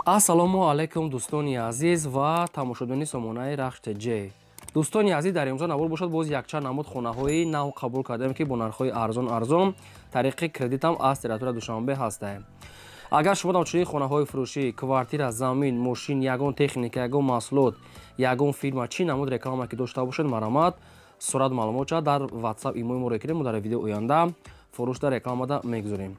Ассалому алайкум дӯстони азиз ва тамошобинони сомонаи Рахш ТЖ. Дӯстони азиз, дар имрӯза навор бошад боз якчанд намуд хонаҳои нав қабул кардем, ки бо нархҳои арзон арзон тариқи кредитам аз территория Душанбе ҳастаем. Агар шумо дар чунин хонаҳои фурӯшӣ, квартира, замин, мошин, ягон техника, ягон маҳсулот, ягон фирма, чӣ намуд реклама ки дошта бошед, марҳамат, сурат маълумотша дар WhatsApp имои моро кунед, мо дар видео оянда фурӯшда рекламада мегузорем.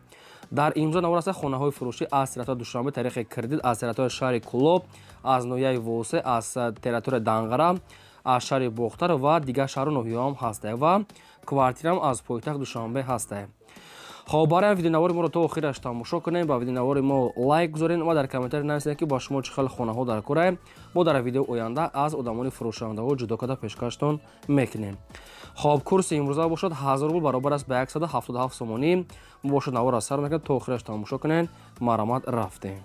Дар имрӯза навор аст хонаҳои фурӯшӣ аз территория Душанбе тариқи кредит, аз территорияи шаҳри Кӯлоб, аз ноҳияи Восе, аз территорияи Данғара, аз шаҳри Бохтар ва дигар шаҳру ноҳияҳоам ҳастае ва квартираам аз пойтахт Душанбе ҳастае. Хоб, барои видеонавори моро то охираш тамошо кунем, ба видеонавори мо лайк гузорем ва дар комментарий нависед, ки ба шумо чӣ хел хонаҳо дар корае. Мо дар видео оянда аз одамони фурӯшандаҳо ҷудо карда пешкаштон мекунем. Хоб, курси имрӯза бошад 1000 рубл баробар аст ба 177 сомонӣ. Мо бошад наворро сар мекунем, то охираш тамошо кунем. Марҳамат, рафтем.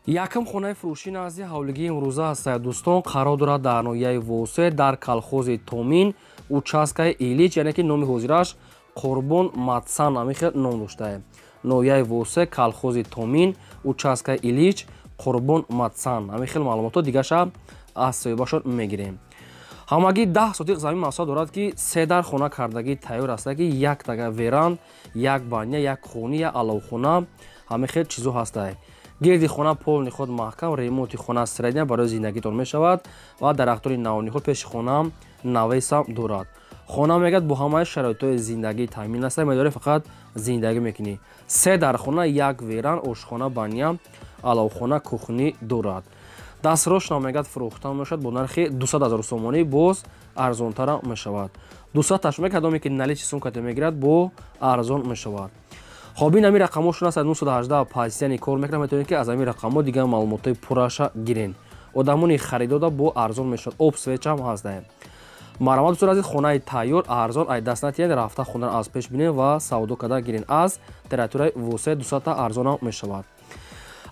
Якум хонаи фурӯшӣ назди ҳавлигии имрӯза ҳастае, дӯстон, қарор дорад дар ноҳияи Восе, дар колхози Томин, участкаи Илич, яъне ки номи ҳозираш Қурбон Матсан ҳамин хел ном доштае. Ноҳияи Восе, колхози Томин, участкаи Илич, Қурбон Матсан. Ҳамин хел маълумотҳо дигаша аз соҳибашон мегирем. Ҳамагӣ 10 сотиқ замин масоҳат дорад, ки се дар хона кардагӣ тайёр аст, ки як тага веранд, як баня, як хони, як аловхона, ҳамин хел чизо ҳастае. Гирди хона полный худ маҳкам, ремонти хона средня барои зиндагитон мешавад ва дарахтони навниҳол пеши хонаам навесам дорад. Хона мегӯяд бо ҳамаи шароитҳои зиндагӣ таъмин аст, медорӣ фақат зиндагӣ мекунӣ. Се дар хона, як веран, ошхона, баня, аловхона, кухни дорад. Дастрошна мегӯяд фурӯхта мешавад бо нархи 200 000 сомонӣ, боз арзонтара мешавад. 200 таш мекардоме ки наличи сумкате мегирад, бо арзон мешавад. Хоб, ин ҳамин рақамҳошон аст 918 пасияни кор мекунад, метавонед ки аз ҳамин рақамҳо дигар маълумотҳои пурраша гирен. Одамони харидода бо арзон мешавад, об свечам ҳастае. Марҳамат, дӯстони азиз, хонаи тайёр арзон ай даст натиҳед, рафта хона аз пеш бинед ва савдо карда гирен. Аз территорияи Восе 200 арзонам мешавад.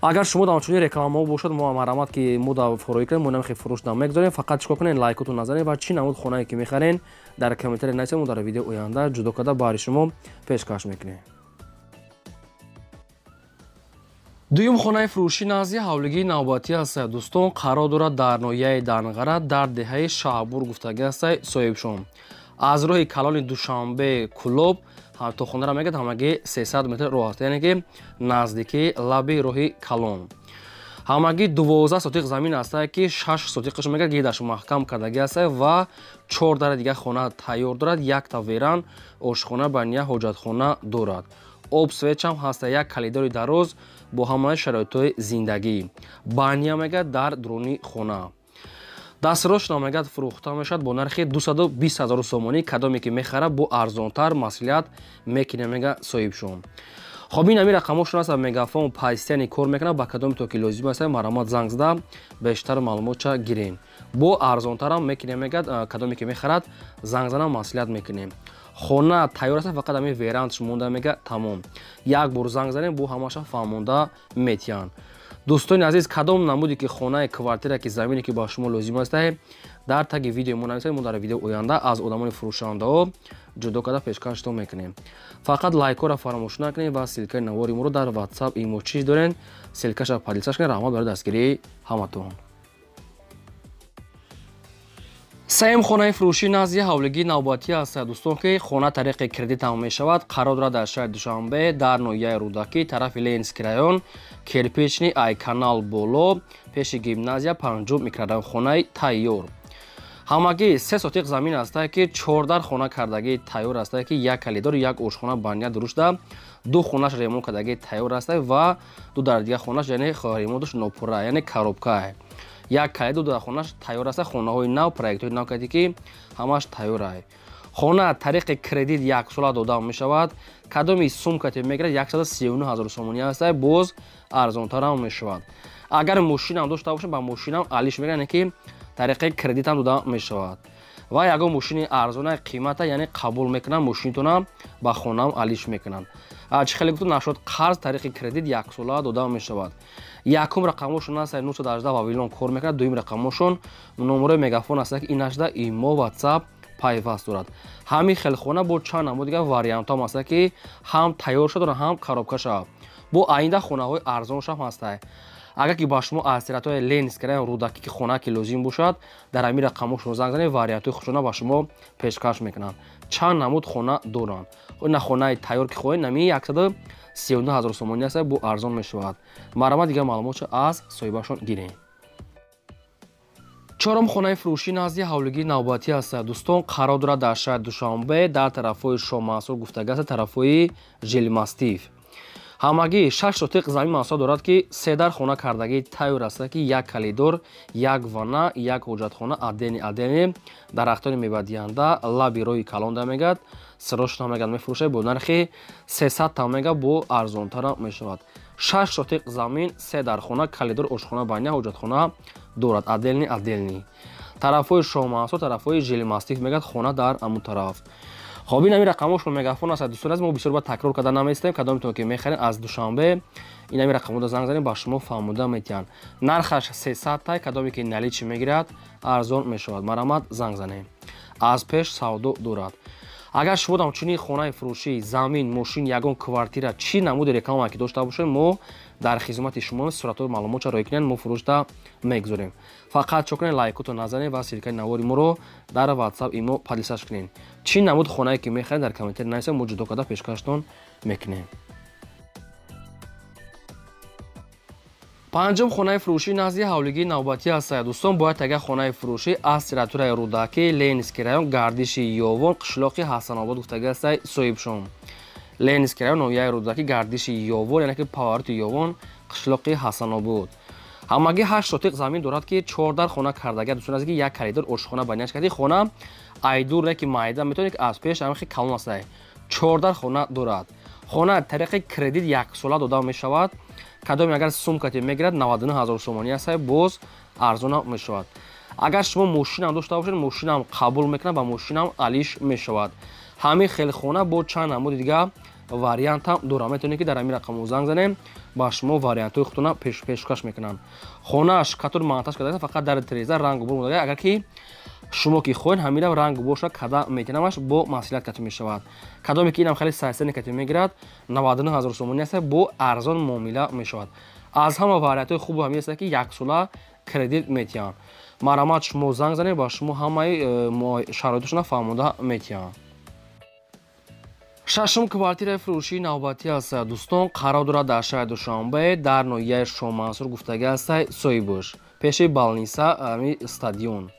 Агар шумо дар чунин рекламаҳо бошад, мо марҳамат ки мо дар фуроӣ кунем, мо намехоҳем фурӯш намегузорем, фақат чикор кунед, лайкотон назанед ва чӣ намуд хонае ки мехарен дар комментария нависед, мо дар видео оянда ҷудо карда баҳри шумо пешкаш мекунем. Дуюм хонаи фурӯшӣ назди ҳавлигии навбатӣ ҳастае, дӯстон, қарор дорад дар ноҳияи Данғара, дар деҳаи Шаҳбур гуфтагӣ ҳастае соҳибшон. Аз роҳи калони Душанбе Кӯлоб то хонаро мегӯяд ҳамагӣ 300 метр роҳ аст, яъне ки наздикии лаби роҳи калон. Ҳамагӣ 12 сотиқ замин ҳастае, ки 6 сотиқаш мегӯяд гирдаш маҳкам кардагӣ ҳастае ва 4 дари дигар хона тайёр дорад, якта веран, ошхона, баня, ҳоҷатхона дорад. Об свечам ҳаста, як калидори дароз бо ҳамаи шароитҳои зиндагӣ. Баня мегӯяд дар дуруни хона. Дастрошна мегӯяд фурӯхта мешавад бо нархи 220 000 сомонӣ, кадоме ки мехарад бо арзонтар маслиҳат мекунем, мегӯяд соҳибшон. Хоб, ин ҳамин рақамҳошон аст, мегафон пастияни кор мекунад, ба кадоме то ки лозим аст, марҳамат занг зада бештар маълумотча гирен. Бо арзонтарам мекунем, мегӯяд кадоме ки мехарад занг зана маслиҳат мекунем. Хона тайёр аст, фақат ҳамин верандш монда, мегӯяд тамом. Як бор занг занем, бо ҳамаша фаҳмонда метиҳанд. Дӯстони азиз, кадом намуде ки хонаи, квартира ки замине ки ба шумо лозим аст, дар таги видеои мо нависед, мо дар видео оянда аз одамони фурӯшандаҳо ҷудо карда пешкаштон мекунем. Фақат лайкҳоро фаромӯш накунед ва ссылкаи навори моро дар WhatsApp имо чиз дорен, ссылкаша поделиться кунед. Раҳмат барои дастгирии ҳаматон. Сеюм хонаи фурӯшӣ назди ҳавлигии навбатӣ аст, дӯстон, ки хона тариқи кредит ҳам мешавад, қарор дорад дар шаҳри Душанбе, дар ноҳияи Рӯдакӣ, тарафи Ленинский район, Кирпичный ай канал боло, пеши гимназия, 5 микрорайон, хонаи тайёр. Ҳамагӣ 3 сотиқ замин ҳастае, ки 4 дар хона кардагӣ тайёр ҳастае, ки як калидор, як ошхона, баня дурушта, 2 хонаш ремонт кардагӣ тайёр ҳастае ва 2 дар дигар хонаш, яъне ремонташ нопурра, яъне коробка. Як калидор, 2 дар хонаш тайёр аст, хонаҳои нав, проектҳои нав кардӣ ки ҳамаш тайёр аст. Хона тариқи кредит як сола дода мешавад. Кадоми сумкате мегирад 139 000 сомонӣ аст, боз арзонтарам мешавад. Агар мошинам дошта бошад, ба мошинам алиш мегирад, яъне ки тариқи кредитам дода мешавад. Ва ягон мошини арзона қимата, яъне қабул мекунанд, мошинитонам ба хонаам алиш мекунанд. Чӣ хеле гуфтам, нашуд қарз тариқи кредит як сола дода мешавад. Якум рақамошон аст 918 Вавилон кор мекунад, дуюм рақамошон номерои мегафон аст, ки ин 18 имо WhatsApp пайваст дорад. Ҳамин хел хона бо чанд намуд дигар вариантҳо ҳам аст, ки ҳам тайёр шуда, ҳам коробка шавад. Бо оянда хонаҳои арзонш ҳам ҳастанд. Агар ки ба шумо аз территорияи Ленинский район Рӯдакӣ ки хона ки лозим бошад, дар ҳамин рақамҳо занг занед, вариантҳои худшона ба шумо пешкаш мекунанд. Чанд намуд хона доранд. Ина хонаи тайёр ки хоҳед, нами 139 ҳазор сомонӣ аст, бо арзон мешавад. Марҳамат, дигар маълумотшо аз соҳибашон гирем. Чорум хонаи фурӯшӣ назди ҳавлигии навбатӣ аст. Дӯстон, қарор дорад дар шаҳри Душанбе, дар тарафҳои Шоҳмансур гуфтага аст, тарафҳои Жилмастив. Ҳамагӣ 6 сотиқ замин масоҳат дорад, ки се дар хона кардагии тайёр аст, ки як калидор, як ванна, як ҳоҷатхона, отдельный отдельный, дарахтони мевадиҳанда, лаби роҳи калонда мегад, сирошна мегад, мефурӯшад бо нархи 300 та мега, бо арзонтара мешавад. 6 сотиқ замин, се дар хона, калидор, ошхона, баня, ҳоҷатхона дорад, отдельный отдельный. Тарафҳои Шоҳмансур, тарафҳои Жилмастив мегад, хона дар ҳамун тараф. Хоб, ин ҳамин рақамҳошон мегафон аст. Дӯстон азиз, мо бисёр ба такрор карда наместем. Кадомитон ки мехарем аз Душанбе, ин ҳамин рақамҳода занг занем, ба шумо фаҳмода метиҳанд. Нархаш 300 тай, кадоме ки наличи мегирад, арзон мешавад. Марҳамат, занг занем. Аз пеш савдо дорад. Агар шумо ҳамчунин хонаи фурӯшӣ, замин, мошин, ягон квартира, чӣ намуди реклама ки дошта бошед, мо дар хизмати шумо суратҳои маълумотша роӣ кунед, мо фурӯшда мегузорем. Фақат чо кунед, лайкото назанед ва ссылка и навори моро дар WhatsApp имо поделиться кунед. Чӣ намуд хонае ки мехаред, дар комментарий нависед, мо ҷудо карда пешкаштон мекунем. Панҷум хонаи фурӯшӣ назди ҳавлигии навбатӣ аст. Дӯстон, бояд агар хонаи фурӯшӣ аз территорияи Рӯдакӣ, Ленинский район, гардиши Ёвон, қишлоқи Ҳасанобод гуфтага аст соҳибшон. Ленинский район, ноҳияи Рӯдакӣ, гардиши Ёвон, яъне ки повороти Ёвон, қишлоқи Ҳасанобод. Ҳамагӣ 8 сотиқ замин дорад, ки 4 дар хона кардага. Дӯстон азиз, як коридор, ошхона, баняш карди хона айдур не ки майда метавонед, ки аз пеш ҳамин калон аст. 4 дар хона дорад. Хона тариқи кредит яксола дода мешавад. Кадоме агар сумкате мегирад, 99 ҳазор сомонӣ аст, боз арзона мешавад. Агар шумо мошинам дошта бошед, мошинам қабул мекунад ва мошинам алиш мешавад. Ҳамин хел хона бо чанд намуди дига вариантам дорад. Метавонед ки дар ҳамин рақамҳо занг занем, ба шумо вариантҳои худтона пешкаш мекунанд. Хонааш катур монтаж карда, фақат дар тиреза рангу бор монда. Агар ки шумо ки хоҳед, ҳаминам рангу борша када метинамаш, бо маслиҳат катӣ мешавад. Кадоме ки инам хеле сайсани катӣ мегирад, 99 ҳазор сомонӣ аст, бо арзон муомила мешавад. Аз ҳама вариантҳои хубу ҳамин аст, ки яксола кредит метиҳанд. Марҳамат, шумо занг занед, ба шумо ҳамаи шароиташона фаҳмода метиҳанд. Шашум квартираи фурӯшии навбатӣ аст. Дӯстон, қарор дорад дар шаҳри Душанбе, дар ноҳияи Шоҳмансур гуфтага аст соҳибаш, пеши балниса, ҳамин стадион.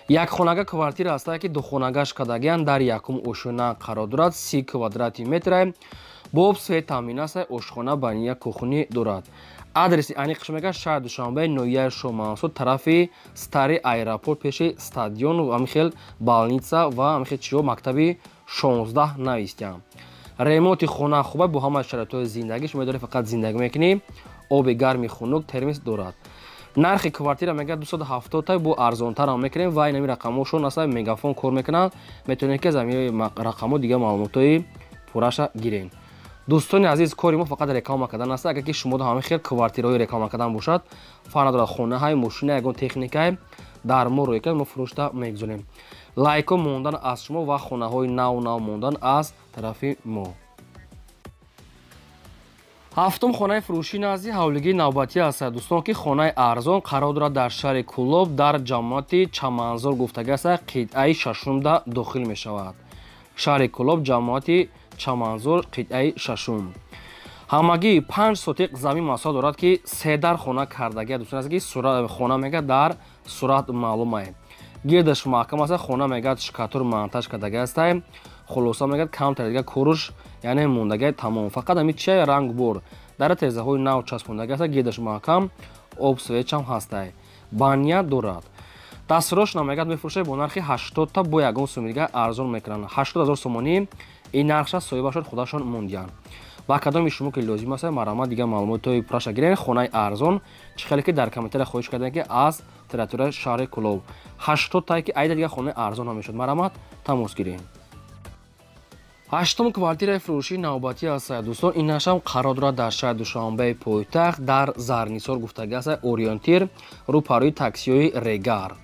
Як хонага квартира аст, ки духонагаш кардагиянд, дар якум ошёна қарор дорад, 30 квадрати метра, бо свет таъмин аст, ошхона, баня, кухни дорад. Адреси аниқш мегӯяд шаҳри Душанбе, ноҳияи Шоҳмансур, тарафи старый аэропорт, пеши стадион, ҳамин хел балница ва ҳамин хел чиҳо, мактаби 16 навистиям. Ремонти хона хуба, бо ҳама шароитҳои зиндагӣ, шумо медоред фақат зиндагӣ мекунӣ, оби гарми хунук, термис дорад. Нархи квартира мегӯяд 270 та, бо арзонтарам мекунем ва ин ҳамин рақамҳошон аст, мегафон кор мекунанд. Метавонед ки аз ҳамин рақамҳо дигар маълумотҳои пурраша гиред. Дӯстони азиз, кори мо фақат реклама кардан аст. Агар ки шумо ҳамин хел квартираҳои реклама кардан бошад, фарқ надорад, хонаҳай, мошина, ягон техникае, дар мо рӯй кард, мо фурӯшта мегузорем. Лайкҳо мондан аз шумо ва хонаҳои нав нав мондан аз тарафи мо. Ҳафтум хонаи фурӯшӣ назди ҳавлигии навбатӣ аст. Дӯстон, ки хонаи арзон қарор дорад дар шаҳри Кӯлоб, дар ҷамоати Чаманзор гуфтага аст, қитъаи шашумда дохил мешавад. Шаҳри Кӯлоб, ҷамоати Чаманзор, қитъаи шашум. Ҳамагӣ 5 сотиқ замин масоҳат дорад, ки се дар хона кардагия. Дӯстон азиз, ки хона мегӯяд дар сурат маълумае. Гирдаш маҳкам аст, хона мегӯяд шкатур монтаж кардага аст. Хулоса мегӯяд камтар дига коруш, яъне мондагия тамом. Фақат ҳамин чия ранг бор. Дар тирезаҳои нав часпондага аст, гирдаш маҳкам, об свечам ҳастай. Баня дорад. Дастфурӯш мегӯяд мефурӯшад бо нархи 80 та, бо ягон суми дига арзон мекунанд. 80 ҳазор сомонӣ ин нархша соҳибашон худашон мондиянд. Ба кадоми шумо ки лозим аст, марҳамат, дигар маълумотҳои пурраша гиред. Хонаи арзон, чӣ хеле ки дар комментария хоҳиш кардем, ки аз территорияи шаҳри Кӯлоб 80 тай, ки айда дигар хонаи арзон ҳам мешавад. Марҳамат, тамос гирем. Ҳаштум квартираи фурӯшии навбатӣ аст. Дӯстон, ин нашам қарор дорад дар шаҳри Душанбеи пойтахт, дар Зарнисор гуфтага аст, ориентир рӯпарӯи таксиҳои Регар.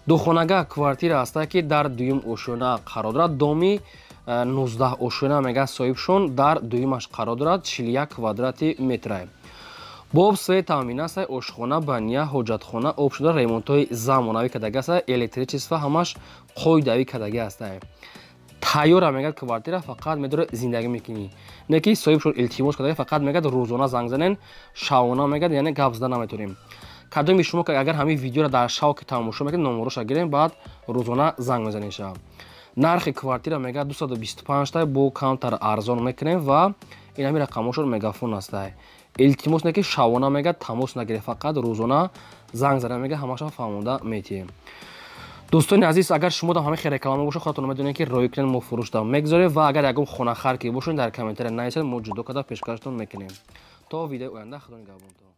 Духонага квартира аст, ки дар дуюм ошёна қарор дорад, доми 19 ошёна мегӯяд соҳибшон, дар дуюмаш қарор дорад, 41 квадрати метра. Боб свет таъмин аст, ошхона, баня, ҳоҷатхона об шуда, ремонтҳои замонавӣ кардаги аст, электричество ҳамаш қоидавӣ кардаги аст. Тайёра мегӯяд квартира, фақат медора зиндагӣ мекунӣ. Не ки соҳибшон илтимос карда, фақат мегӯяд, рӯзона занг занен, шавона мегӯяд, яъне гап зада наметавонем. Кадоми шумо агар ҳамин видеоро дар шав ки тамошо мекунед, номероша гирем, баъд рӯзона занг мезанем шав. Нархи квартира мегӯяд 225 та, бо камтар арзон мекунем ва ин ҳамин рақамошон мегафон астай. Илтимос не ки шавона мегӯяд тамос нагиред, фақат рӯзона занг зада мегӯяд, ҳамаша фаҳмонда метиҳем. Дӯстони азиз, агар шумо дам ҳамин хел реклама бошад, худатон медонед, ки роӣ кунед, мо фурӯшда мегузорем ва агар ягон хонахар ки бошед, дар комментария нависед, мо ҷудо карда пешкаштон мекунем. То видеои оянда, худо нигаҳбонтон.